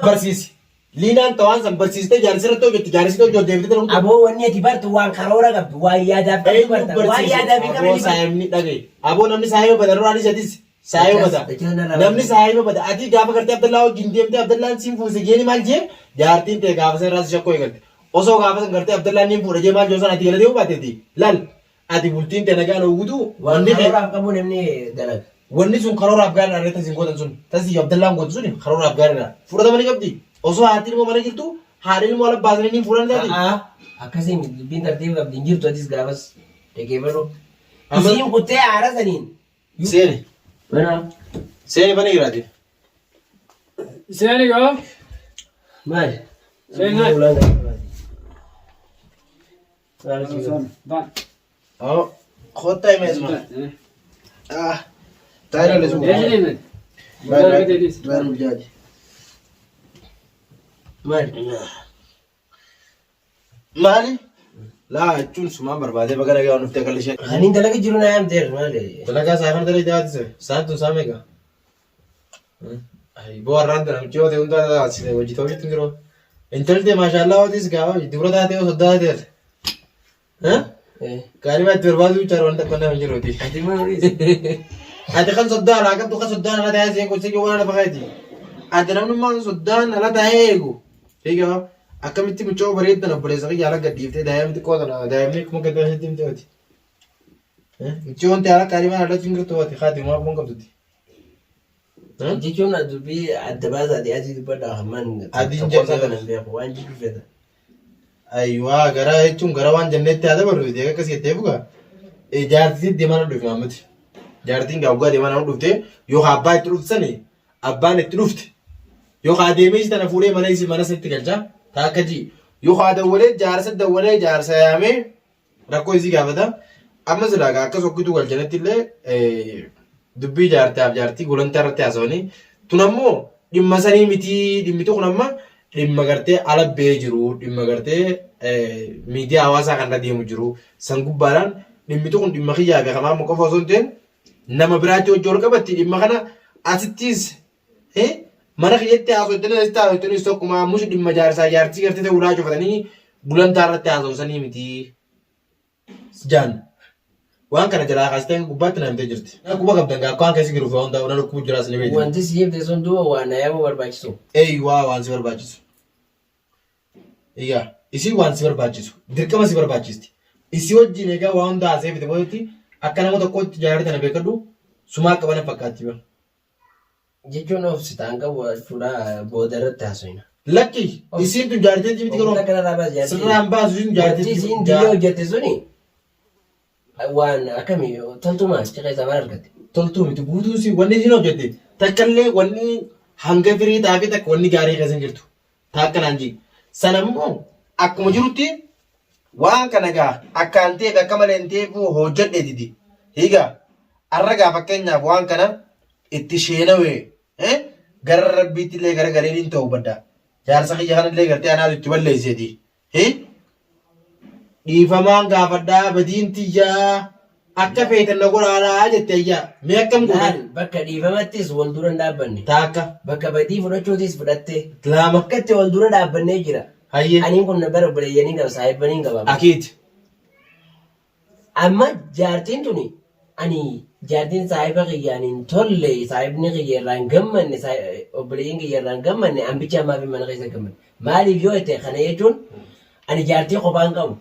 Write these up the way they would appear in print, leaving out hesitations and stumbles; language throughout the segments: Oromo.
Barsiisi. Liinaan tawaan san barsiistee jaarsi irratti hojjetti jaarsi hojjetti deebitee dalagu. Aboo wanni ati bartu waan karoora qabdu waan yaadaaf qabdu Eenyu barta. Waan barsiise? yaadaaf hin qabne Aboo ni barta. saayimni dhagaye. Aboo namni saayiba bada nurraa dhiisatis saayiba bada. Dachas narraa Namni bada. saayiba bada. Ati gaafa gartee Abdallaa wajjin deemtee Abdallaan siin fuuse jeeni maal jee jaartiin tee gaafa san irraa si shakkoo eegalte. Osoo gaafa san gartee Abdallaan niin fuudha jee maal joo san ati jala deemuu baateeti. Lal ati bultiin tee nagaan oowwitu Waan wanni kee karooraaf qabu namni dalaga. Wanni sun karooraaf gaariidha ree tasiin gootan sun. Tasii Abdallaan gootu suni karooraaf gaariidha. Fudhatama ni qabdi. Osoo haati ilmoo mana jirtu haadha ilmoo ala baasanii ni fuudhan taati. A'aa akkasii miti dubbiin tartiiba qabdi hin jirtu atis gaafas dhaggeeffadhu. Amma- Isiin kuttee aara saniin. Seeni. Mana Seeni mana jiraati. Seeni yoo. maali? Seeni maali? Ulaan gadi baasi. Ban. Oh, kottaa hima isma. Ah, taayira lesu. Eessi deemen? Mudaa argateetis. Baay'ee jaati. Maali? Maali? Laa jechuun sumaan barbaadee baga nagaa waan dhuftee kalli ishee. Ani dalaga jiru na yaamteer maali? Dalagaa isaa kana dalagee jaati se. Saan tun saa meeqa? Boo har'aan tana michii hootee hundaa taasise hojii ta'uu jirtu hin jiru. Intalli ta'e maashaallaa hootis gaafa dubra taatee osoo taatee. Gaarii itti barbaadu bichaadha wanta akka nama hin jiruuti. Ati maal Ati kan soddaan alaa qabdu kan soddaan ala taa'ee seequ seequ waan lafa keeti. Ati namnummaan soddaan ala taa'ee eegu. Egaa akkamitti mucoo bareeddan obboleessa kiyya ala gadhiiftee daa'imni xiqqoo tana daa'imni akkuma gaddaa isheetti himte ati. Mucoon ta'e ala qaalii mana ala cingirtu ati haati maa kuma qabdutti. Jechuun dubbii adda baasaati adii dubbadhaa hammaan Adiin tokko isaa jennee. kana hin beeku waan jiru fedha. Ayiwaa gara jechuun gara waan jennetti haa dabarru egaa akkas jettee fuga. Jaartiin deemaa na dhufe maammati. Jaartiin gaa waggaa deemaa na dhufte yookaan abbaa itti dhufte abbaan itti dhufte yookaan adeemee isii tana fuudhee mana isii mana isatti galcha taa akka jii yookaan dawwalee jaarsa dawwalee jaarsa yaamee rakkoo isii gaafata. Amma silaa gaa akka sokkituu galchanitti illee dubbii jaartaaf jaartii gulantaa irratti haasawanii tun ammoo dhimma sanii mitii dhimmitu kun amma dhimma gartee ala ba'ee jiru dhimma gartee miidiyaa hawaasaa kan irra deemu jiru san gubbaadhaan dhimmitu kun dhimma kiyyaa fi kamaa qofa osoo hin ta'in nama biraatti hojii ol qabatti dhimma kana asittis mana kiyyatti haasoftanis asitti haasoftanis tokkuma ammus dhimma jaarsaa jaartii gartee ta'uu ulaa cufatanii gulantaa irratti haasofsanii miti. Jaan. Waan kana jalaa kaastee hanga gubbaatti na himtee jirti. Na quba qabdan gaa akka waan keessa jiruuf waan hundaa na dhukkubuu jiraas ni beekti. Wanti si himte sun duuba waan na yaamuu barbaachisu. Eeyyuwaa waan si barbaachisu. Egaa isii waan si barbaachisu dirqama si barbaachisti. Isii wajjin egaa waan hundaa haasa'ee fite boodatti akka nama tokkootti jaalala tana beekadhu sumaa qabana fakkaatti bara. Jechuun obsi ta'an qabu jechuudha booda irratti haasofna. Lakki isiin tun jaarteetii miti garuu Obsi kanarraa baas jaartii. sirraan baasu isiin Wanti jaarteetii. isiin dillee hojjette suni waan akkamii toltumaa achi keessaa maal argatte? Toltuu miti guutuu isii wanni isiin hojjette takkallee wanni hanga firii taafii takka wanni gaarii keessa hin jirtu. Taakka naan jii. Sana immoo akkuma jirutti waan kana gaa akkaan ta'eef akka malee hin ta'eef hojjedhe didi. Hiigaa arra gaa fakkeenyaaf waan kana itti sheenawee gara rabbiitti illee gara galee niin ta'u badda. Jaarsa kiyya kana illee gartee anaatu itti balleesseeti. Dhiifamaan gaafadhaa badiin tiyyaa akka feetan na godhaadhaa jette ayyaa. Mee akkam gootan? Laal bakka dhiifamattis wal dura hin dhaabbanne. Taakka. Bakka badii fudhachuutis fudhatte. Lama. Bakka itti wal dura dhaabbannee jira. Hayyee. Aniin kun bara obboleeyyanii qaba saahibbaniin qaba. Akiit. Amma jaartiin tuni ani jaartiin saahiba kiyyaan hin tolle saahibni kiyya irraa hin gammanne obboleeyyiin kiyya irraa hin gammanne an bicha ammaaf mana keessa gammanne. Maaliif yoo jette kana jechuun ani jaartii kophaa hin qabu.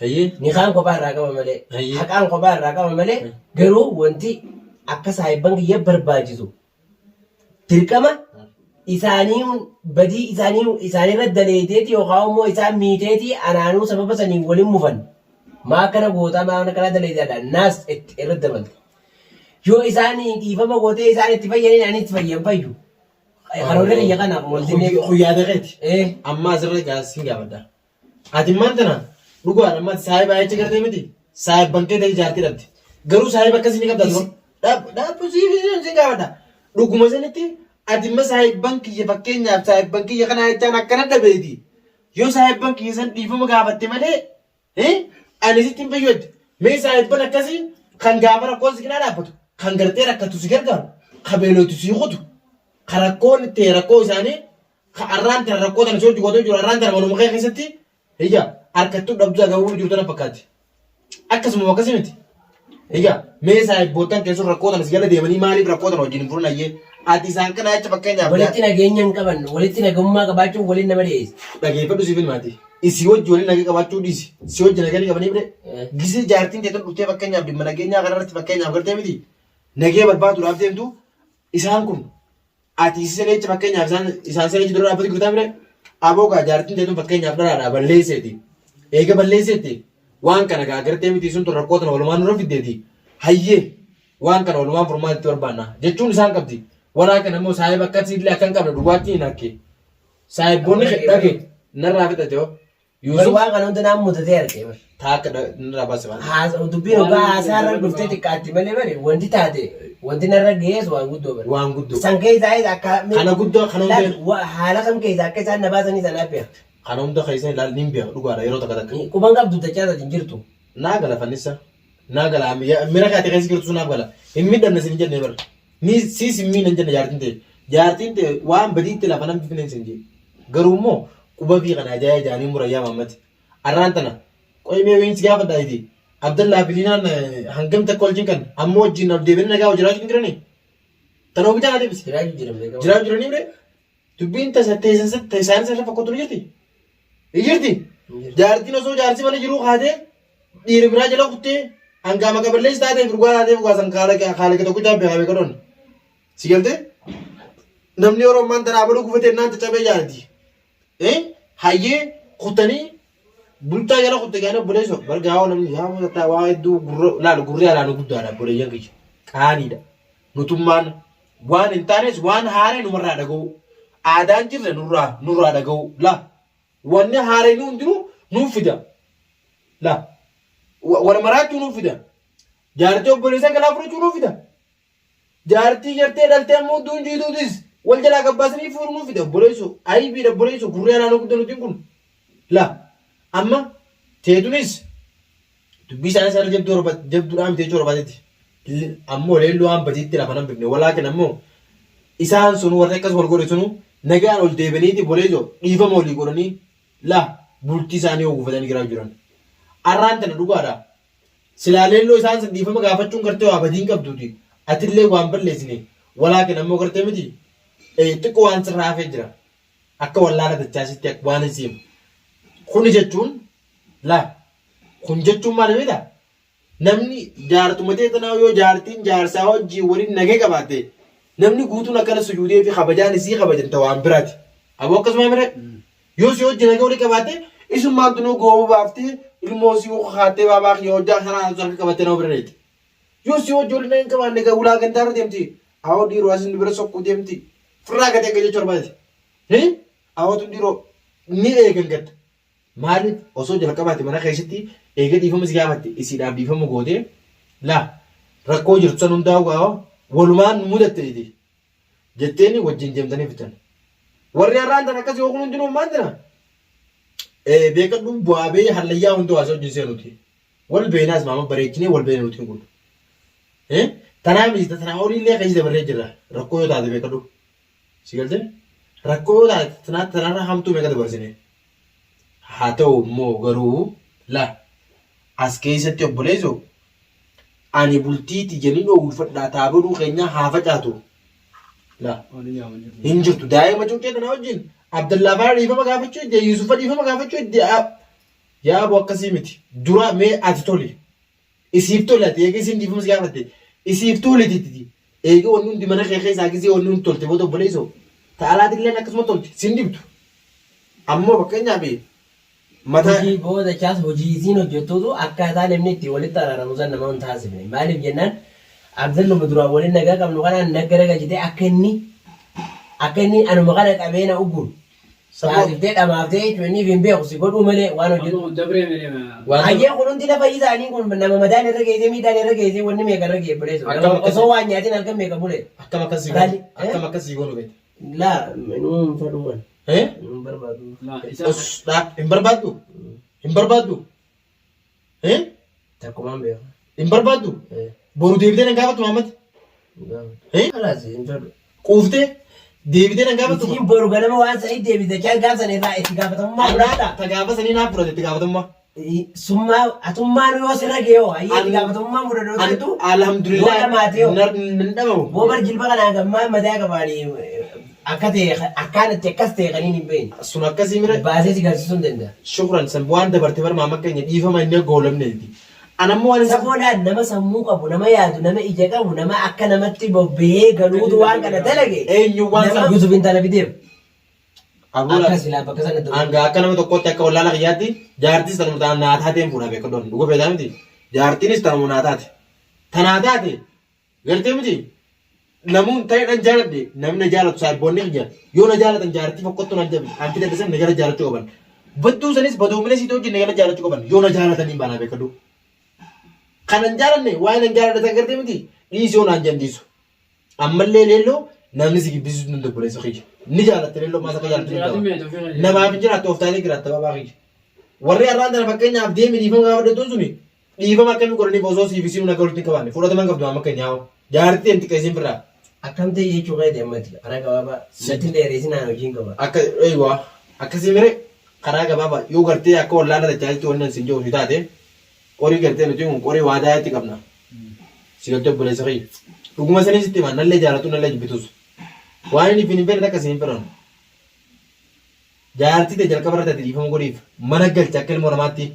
Hayyee. Nikaan kophaa irraa qaba malee Hayyee. haqaan kophaa irraa qaba malee garuu wanti akka saahibban kiyya barbaachisu Dirqama isaanii badii isaanii isaanirra daleeteeti yookaan immoo isaan miiteeti anaanuu sababa saniin waliin mufan. Maa akkana gootaa maa akkana daleetaadha naas itti irra dabalte. Yoo isaan dhiifama gootee isaan itti fayyaniin ani itti fayyan fayyu. Karoorri kiyya kanaaf wal dinnee. Guyyaa ta'eeti. Eh. Amma asirra gaasiin gaafadha. Ati immaan tana dhugaadha amma saahiba jecha gartee miti saahibban kee ta'e jaartii dhabde. Garuu saahiba akkasii ni qabda dura. Dhaabbu siin gaafadha. Dhuguma sanitti ati imma saahibban kiyya fakkeenyaaf saahibban kiyya kana jechaan akkana dhabeeti. Yoo saahibban kiyya san dhiifama gaafatte malee ani sitti hin fayyadde. Mee saahibban akkasii kan gaafa rakkoon si cinaa dhaabbatu kan gartee rakkatu si gargaaru ka beelootu si kutu ka rakkoon ta'e rakkoo isaanii Ka arraan tana rakkoo tana si hojii gootee jiru arraan tana manuma kee keessatti ija harkattuu dhabduu agabuu jiru tana fakkaatti. Akkasuma akkasii miti. Egaa mee saahibboottan keessun rakkoo tana si jala deemanii maaliif rakkoo tana wajjin hin furan ayyee ati isaan kana jecha fakkeenyaaf Walitti nageenya hin qaban. Walitti nagummaa qabaachuun waliin nama dhiyeessa. Dhageeffadhu siif ilmaati. Isii wajji waliin nagaa qabaachuu dhiisi. Si wajji nagaa ni qabanii bire. Gisee jaartiin teetan dhuftee fakkeenyaaf dhimma nageenyaa kanarratti fakkeenyaaf gartee miti. Nagee barbaaduudhaaf deemtu isaan kun Ati isi sana jecha fakkeenyaaf isaan isaan sana jecha dura dhaabbatu jirtaa mire aboo gaa jaartiin teetun fakkeenyaaf dhalaadha balleesseeti. Eega balleesseetti waan kana gaa gartee miti sun tun rakkoo tana walumaan nurra fiddeeti. Hayyee waan kana walumaan furmaata itti barbaanna jechuun isaan qabdi. Walaa kana immoo saahiba akkasii illee akka hin qabne duwwaatti hin hakke. Saahibboonni dhage narraa fixate hoo. Bar Yuusuf waan kana hunda naan mudatee argee bar. Taakka narraa baase waan. Haasa dubbiin hoggaa haasaa irra dhuftee xiqqaatti malee bari wanti taate wanti narra ga'ees waan guddoo bari. Waan guddoo. San keessaa akka Kana guddoo kana hunda Laal, haala kam keessaa akka isaan na baasanii sanaaf beeka. Kana hunda keessa ilaal niin beeka dhugaadha yeroo takka takka. Quban qabdu dachaa taati hin jirtu. Naa gala fannissa. Naa gala mira kaate keessa jirtu sun naaf gala. Hin miidhamne sin jenne bara. Ni siis hin miine hin jenne jaartiin ta'e. Jaartiin ta'e waan badiitti lafa nan bifne sin jee. Garuu immoo quba fi kana ajaa'ee jaanii murayyaa mammati. Arraan tana qoy mee wayiin si gaafadha iti. Abdallaa fi Liinaan hangam takka wajjin kan amma wajjin ol deebiin nagaa jiraachuu hin jiranii? Tana ofitti naa deebisi. Jiraachuu jiran beekamaa. Jiraachuu jiranii bire? Dubbiin tasa teessan isaanis irra fakkotu ni jirti. Ni jirti. Jaartiin osoo jaarsi mana jiruu kaatee dhiira biraa jala kuttee hangaa maqa balleessi taatee dhugaa taatee dhugaa san kaala tokko jaabbee kaabee kadhoon. Si galtee? Namni yeroo ammaan tanaa baluu gufatee naan caccabee jaarti. Hayyee kutanii bulchaa jala kutte gaana obboleessoo bargaa hoo namni yaa mutataa waa hedduu gurra laal gurri alaa nu guddaadha obboleeyyan kiyya qaaniidha. Nutummaan waan hin taanes waan haaree numarraa dhaga'u aadaan jirre nurraa nurraa dhaga'u la wanni haaree nu hundinuu nuuf fida la wal maraachuu nuuf fida jaartii obboleessa galaa fudhachuu nuuf fida. Jaartii gartee dhaltee ammoo duun jiituutis wal jalaa gabbaasanii fuudhu nuuf fida obboleessoo aybiidha obboleessoo gurri alaa nu gudda nutiin kun la amma teetunis dubbii isaanii sana jabduu jabduudhaa miti jechuu barbaadetti ammoo leelloo waan badiitti lafa nan bifne walaakin ammoo isaan sun warri akkas wal godhe sunu nagaan ol deebianiiti obboleessoo dhiifama walii godhanii la bultii isaanii ogufatanii jiraa jiran arraan tana dhugaadha. Silaa leelloo isaan san dhiifama gaafachuun gartee waa badii hin qabduuti. Atillee waan balleessine. Walaakin ammoo gartee miti xiqqoo waan sirraa hafee jira. Akka wallaala dachaasitti akka waan hin siima. Kuni jechuun laa kun jechuun maali beektaa? Namni jaartuma ta'e tanaa yoo jaartiin jaarsaa wajjin waliin nagee qabaatte namni guutuun akkana sujuudee fi kabajaan isii kabajan ta waan biraati. Aboo akkasuma mire? Yoo si hojii nagaa walii qabaatte isummaan tunuu goobuu baaftee ilmoo si kakaattee baabaa kiyya hojjaa kanaa harka qabattee nama bira deemti. Yoo si hojii walii hin qabaanne gaa ulaa gandaa irra deemti. Awoo dhiiroo asin bira sokkuu deemti. Firraa gatee akka jechuu barbaadete. Awoo tun dhiiroo ni eegan gatta. Maaliif osoo jalqabaati mana keessatti eega dhiifama si gaafatte isiidhaaf dhiifama gootee laa rakkoo jirtu san hundaa'u gaa walumaan nu mudatte jetti. Jetteeni wajjin deemtanii fitan. Warri har'aan tan akkasii kun hundinuu maal jira? Beekadhu bu'aa bee hallayyaa hundi hawaasa wajjin seenuti. Wal beenaas maama bareechinee wal beena nuti kun. Tanaa miti tanaa oliillee keessa dabarree jirra. Rakkoo yoo taate beekadhu. Si galtee? Rakkoo yoo taate tanaa tanarra hamtuu meeqa dabarsine? Haa ta'u immoo garuu la as keessatti obboleessoo Ani bultii tiyya nin oowwifadhaa taa baduu keenyaa haa facaatu. La. Hin jirtu daa'ima cuuccee tanaa wajjin Abdallaa faa dhiifama gaafachuu idde Yuusufa dhiifama gaafachuu idde yaa aboo akkasii miti dura mee ati toli isiif toli ati eega isiin dhiifama si gaafatte isiif toli titi eega wanni hundi mana kee keessaa gisee wanni hundi tolte booda obboleessoo ta'alaatilleen akkasuma tolti sin dhibdu ammoo fakkeenyaaf Mataa. Hojii booda chaas hojii isiin hojjettuutu akkaataa namni itti walitti araaramu san nama hin taasifne. Maaliif jennaan Abdalluma duraan waliin nagaa qabnu kanaan na garagalchitee akka inni akka inni anuma kana qabee na ugguru taasiftee dhamaaftee jechuun inni hin beeku si godhuu malee waan hojjetu. Amma dabree meelee. Waan Hayyee kun hundi lafa isaanii kun nama madaan irra geessee miidhaan irra geessee wanni meeqa irra geesse buleessu. Akkam akkasii? Osoo waan nyaatiin halkan meeqa bule. Akkam akkas sii Raali, goonu akkam akkas sii goonu beekta. Laa inuu hin fedhu. Eh? Hin barbaadu. Laa isa Us dhaab hin barbaaddu? Hin barbaaddu? Eh? Takkumaan beeku. Hin barbaaddu? Eh, Boru deebitee nan gaafattu Mahammad? hin gaafatu. Eh? Kalaas hin fedhu. Quuftee? Deebitee nan gaafattu. Isiin boru ganama waan sanii deebite jechaan gaaf sana irraa itti gaafatamummaa fudhatta. Ta gaafa sanii naaf fudhate itti gaafatamummaa. Summaa atummaan yoo sirra ga'e hoo hayyee itti gaafatamummaa fudhadhu yoo jettu Alhamdulillah. Yoo dhamaate hoo. Nan dhamamu. Boo bar jilba kanaa gammaa mataa qabaanii akka ta'e akkaan itti akkas ta'e kaniin hin beekne. Sun akkasii mire. Baasee si garsiisuu hin danda'a. Shukran san waan dabarte bar maama keenya dhiifama inni goolamneeti. Anammoo waan isa Safoodhaan nama sammuu qabu, nama yaadu, nama ija qabu, nama akka namatti bobba'ee galuutu waan kana dalage. Eenyu waan Nama sana- Yusuf intala fideef. Abuula. Akka silaa bakka sana ta'u. Hanga akka nama tokkootti akka wallaala kiyyaatti jaartiis tanuma ta'an naa taateen fuudha beekadhu ani dhuga feetaa miti. Jaartiinis tanuma naa taate. Tanaa taate gartee miti. Namuun ta'e nan jaaladhe namni na jaalatu saayibboonni kiyya yoo na jaalatan jaartii fokkottu nan jabi an fidadhe san na jala jaalachuu qaban. Badduu sanis badoomina siitoo wajjin na jala jaalachuu qaban yoo na jaalataniin baanaa beekadhu. Kan hin jaalanne waa'ee nan jaaladha san gartee miti dhiisi yoo naan jandiisu. Ammallee leelloo namni si gibbisiisuu hin danda'u obboleessa kiyya. Ni jaalatte leelloo maas akka jaalattu ni danda'ama. Namaaf hin jiraattu of taatee jiraatta babaa kiyya. Warri har'aan tana fakkeenyaaf deemi dhiifama gaafa fudhattuun suni dhiifama akkamii godhaniif osoo siif isiin akka walitti hin qabaanne fudhatama hin qabdu amma keenya haa jaartii hin xiqqeessiin birraa. Akkam ta'e jechuu keeti ammati karaa gabaabaa natti hin dheeressin aan hojiin qaba. Akka eeywaa akkasii mire karaa gabaabaa yoo gartee akka wallaala dachaajitti wanni sin jiru si taate qorii gartee nuti kun qorii waadaa itti qabna. Si galtee obboleessa kiyya. Dhuguma sanii sitti hima nallee jaalatu nallee jibbitus. Waan inni hin fedhe takka si hin fedhan. Jaartii tee jalqaba irratti ati dhiifama godhiif mana galchi akka ilmoo namaatti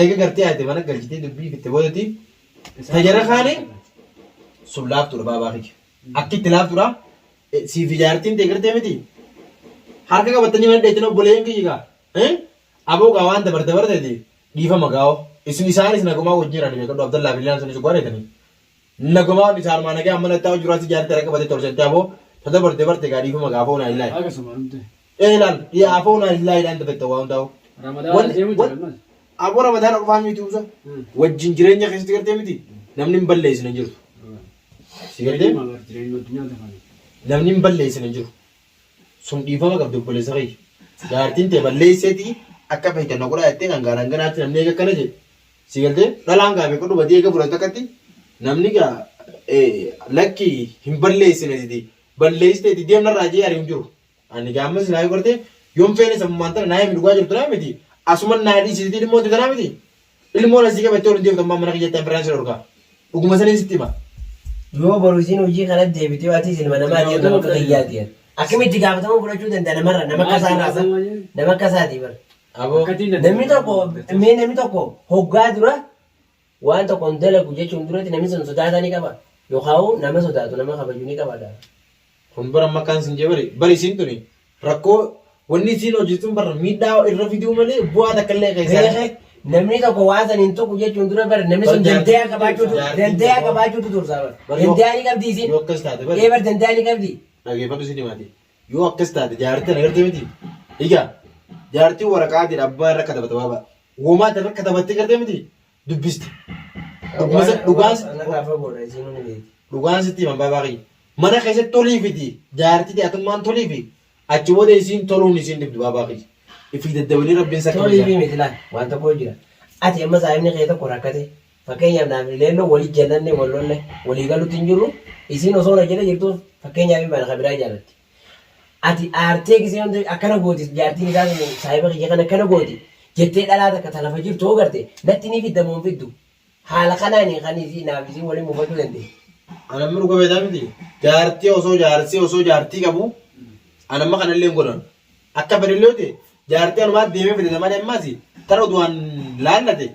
eega gartee ati mana galchitee dubbii fitte boodatti ta jara kaani sun laaftuudha baabaa kiyya. Akki itti laaftuudha siif jaartiin tee gartee miti harka qabattanii mana dheettan obboleeyyan kiyya gaa. Aboo gaa waan dabar dabar ta'e dhiifama gaa'o. Isin isaanis nagumaa wajjin jirani beekadhu Abdallaa fi Lilaan sunis dhugaa dheetanii. Nagumaa isaanuma nagaa amma nattaa hojii jaartii harka qabatee tolchante aboo ta dabarte dabarte gaa dhiifama gaa afoo naa illaahi. Akkasuma dhumte. Ee laal dhiya afoo naa illaahi dhaan dafetta waa hundaa'u. Ramadaana deemu jira ammas. Aboo ramadaana qofaa miti usa. Wajjin jireenya keessatti gartee miti namni hin balleessine hin jirtu. Si gartee Jireenya addunyaa tafani. namni hin balleessine hin jiru. Sun dhiifama qabdi obboleessa kiyya. Jaartiin tee balleesseeti akka feete na godhaa jettee kan gaaraan ganaatti namni eega akkana jedhe. Si galtee dhalaan gaa beekadhu badii eega fudhatu akkatti namni gaa lakki hin balleessine siti balleessiteeti deemnarraa jee ari'u hin jiru. Ani gaa amma silaa yoo gartee yoon feene sammumaan tana naa himi dhugaa jirtu naa miti asuman naa dhiisiti ilmoo tana naa miti ilmoon asii qabattee ol hin deemtu ammaa mana kiyyatti an biraan si dhorkaa. Dhuguma saniin sitti hima. Yoo boru isiin hojii kanatti deebitee atis ilma namaa deemtu nama akka kiyyaati. Akkamitti gaafatamuu fudhachuu danda'a namarra nama akka isaa irraa nama akka isaatii bara. Aboo. Namni tokko mee namni tokko hoggaa dura waan tokko hin dalagu jechuun duratti namni sun sodaataa ni qaba. Yookaan nama sodaatu nama kabaju ni qaba. Kun bara amma akkaan sin jee bari bari isiin tuni rakkoo wanni isiin hojjettuun bara miidhaa irra fiduu malee bu'aa takka illee keessaa. Beekee namni tokko waan san hin tuqu jechuun dura bara namni sun Bar jaartiin- dandeeyaa qabaachuutu jaartiin dandeeyaa tokko- qabaachuutu dursaa bara. Bar yoo- Dandeeyaa ni qabdi isiin. Yoo akkas taate bari Ee bar dandeeyaa ni qabdi. dhageeffadhu sin himaati. Yoo akkas taate jaartii tana gartee miti. Egaa jaartiin waraqaa jedha abbaa irra katabata baaba. Womaa irra katabattee gartee miti dubbiste. Dhuguma dhugaan Kanarraa fagoodha isiin ni beekti. Dhugaan sitti himan baabaa kiyya. Mana keessatti toliifiti jaartii ta'e atummaan toliifi achi booda isiin toluun isiin dhibdu baabaa kiyya. Ifii daddabalii rabbiin sakka Tolii fi miti laal waan tokko jira. Ati amma saahibni kee tokko rakkate fakkeenyaaf naaf leelloo walii jallanne wal lolle walii galutti hin jirru isiin osoo na jala jirtu fakkeenyaaf mana kan biraa jaalatti. Ati aartee gisee hunda akkana gooti jaartiin isaa sun saahiba kiyya kana akkana gooti jettee dhalaa takka ta lafa jirtu hoo garte natti ni fidda moo hin fiddu. Haala kanaani kan isii naaf isiin waliin mufachuu dandeenya. Anamma dhuga beektaa miti. Jaartii osoo jaarsii osoo jaartii qabu anamma kanallee hin godhan. Akka fedhallee yoo ta'e jaartii anumaa deemee fidata malee ammas tara du'aan laallate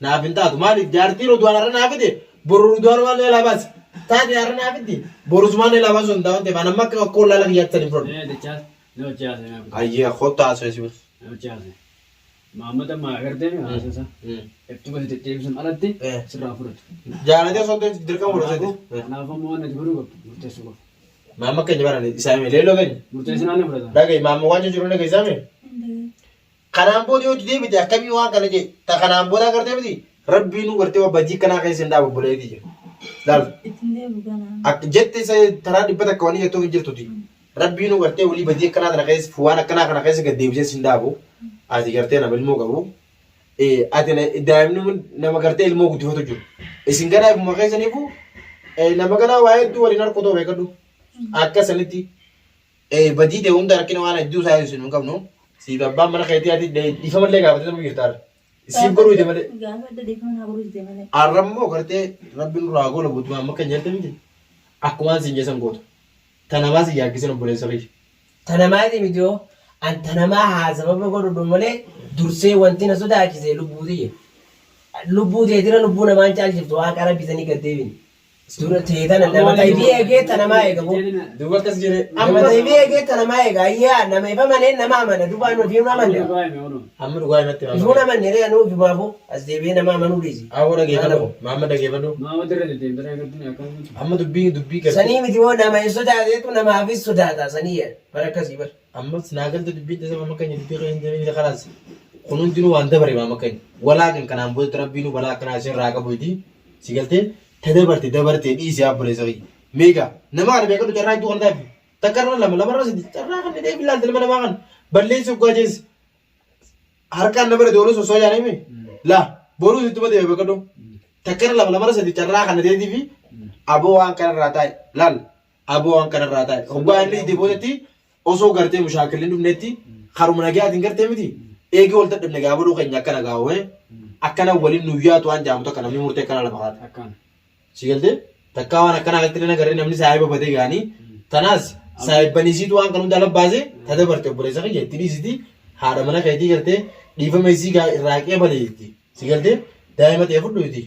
naaf hin taatu. Maaliif jaartii Rudwaan har'a naa fide boru Rudwaan waan na labaas. Taate har'a naa fiddi boru sumaan na labaas hin taa'u ta'e amma akka akka wallaala kiyyaatti sanii fudhadhu. Mee dachaas na hojii haasa'e naa kutaa. Ayyee kottu haasa'e si bira. Na hojii haasa'e. Mahammad amma agartee mi haasa'e isaa. Iftuu gosa deddeebisuun alatti sirraa fudhatu. Jaalatee osoo hin ta'in dirqama fudhateeti. Kanaafuu ammoo waan ati godhuu qabdu murteessuu qofa. Maamma keenya barane isaa hime leelloo keenya. Murteessinaan ni fudhata. Dhaga'i maamma waan jiru dhaga'i isaa hime. Kanaan booda yoo itti deebite akkamii waan kana jee ta kanaan booda agartee miti rabbiin nu gartee waa badii kanaa keessa hin dhaabu obboleetii jee. Laal Ittiin deebi'u ganaa. akka jette isa taraa 100 wani jettuuf hin jirtuti. Rabbiin nu gartee walii badii akkanaa tana keessa waan akkanaa kana keessa gad deebisee sin dhaabu ati gartee nama ilmoo qabu. Ati daa'imni nama gartee ilmoo guddifatu jiru. Isin ganaa ifuma keessaniifu nama ganaa waa hedduu waliin harkutoo beekadhu. Akka sanitti. Badii ta'e hunda rakkina waan hedduu isaa ibsinu hin qabnu. Siif abbaan mana keetii ati dhiifamallee gaafatee nama jirta har'a. Siif godhuu dide malee. Gaafa adda dhiifama naa godhuu dide malee. Har'a immoo gartee rabbi nurraa gola guutumaa amma kan jette miti. Akkumaan siin jesan gootu. Tanamaa si yaakkisin obboleessa kiyya. Tanamaati miti hoo an tanamaa haa sababa godhudhu malee dursee wanti na sodaachise lubbuu tiyya. Lubbuu teetira lubbuu namaan caalchiftu waan qara bisanii gad deebine. Dura tee tana nama taybii eegee tanamaa eega boo. Duuba akkas jedhee Nama amma taybii eegee tanamaa eega ayyaa nama ifa manee nama amana duba anu ofiin amanne. Amma dhugaa himatti Ifuun maamma. amanne ree anuu ofimaafuu as deebi'ee nama amanuu dhiisi. Awwa dhageeffadhu maamma dhageeffadhu. Maamad irra deddeemtee agartee akkasumas. Amma dubbii dubbii gartee. Sanii miti hoo nama hin sodaateetu namaafis sodaata sanii yaa bara akkasii bara. Amma naa galte dubbiin tasa maamma keenya dubbii keenya hin deemne kalaas. Kun hundinuu waan dabare maamma keenya. Walaa kan kanaan boodatti rabbiinuu balaa akkanaa isin irraa qabu iti. Si galtee ta dabarte dabarte dhiisi yaa obboleessa kiyya. Meeqa nama kana beekadhu carraa hedduu kana taafi. Takka irra lama lama irra sadi carraa kana deebi ilaalte nama namaa kana balleessi oggaa jees. Harkaan nama irra dooluu sosoo jaanimi. Laa boruu sitti ma deebi beekadhu. Takka irra lama lama irra sadi carraa kana deebii fi aboo waan kana irraa taa'e laal aboo waan kana irraa taa'e. Oggaa inni itti boodatti osoo gartee mushaakilli hin dhufnetti karuma nagayaatiin gartee miti eegee wal dadhabne gaa godhuu keenya akkana gaawwee akkana waliin nu yaatu waan jaamu takka namni murtee akkana lafa kaata. Akkaan. Si galtee takkaa waan akkanaa irratti illee agarree namni saahiba badee gaanii tanaas saahibbaniisiitu waan kan hundaa labbaase ta dabarte obboleessa kiyya itti dhiisiti haadha mana keetii gartee dhiifama isii gaa irraa qeebaleetti si galtee daa'ima ta'e fudhu iti.